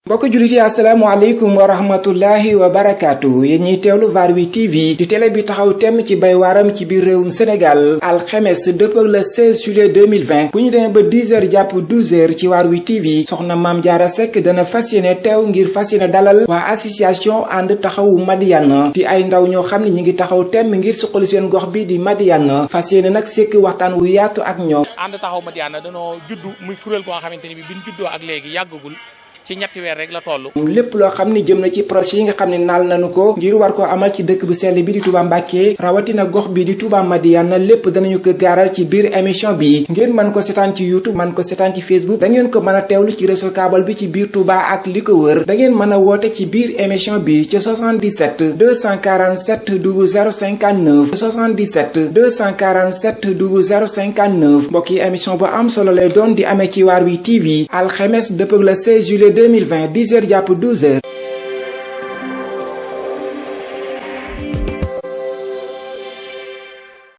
mbokk jullit yi asalaamaaleykum wa rahmatullahi wa barakaatu yéen ñiy teewlu VAR8 TV di télé bi taxaw temm ci bay waaram ci biir réewum Sénégal alxemes dëppoo le 16 juillet 2020 bu ñu demee ba 10h jàpp 12h ci VAR8 TV soxna Mame Diarra Seck dana fas yéene teew ngir fas yéene dalal waa association ànd taxawu Madiyana di ay ndaw ñoo xam ne ñi ngi taxaw temm ngir suqali seen gox bi di Madiyana fas yéene nag sekk waxtaan wu yaatu ak ñoom. ànd taxawu Madiyana danoo juddu muy kuréel goo xamante ni bi biñ juddoo ak léegi yàggagul ci ñetti weer rek la toll. lépp loo xam ni jëm na ci projet yi nga xam ne naal nañu ko ngir war koo amal ci dëkk bu sell bi di Touba Mbacké rawatina gox bi di Touba Madiyana lépp danañu ko gaaral ci biir émission bi ngeen mën ko seetaan ci YouTube mën ko seetaan ci Facebook da ngeen ko mën a teewlu ci réseau câble bi ci biir Touba ak li ko wër da ngeen mën a woote ci biir émission bi ci 77 247 00 59 77 247 00 59 mbokk yi émission bu am solo lay doon di amee ci VAR8 TV alxemes dëppoo le 16 juillet 2020 10h jàpp 12h.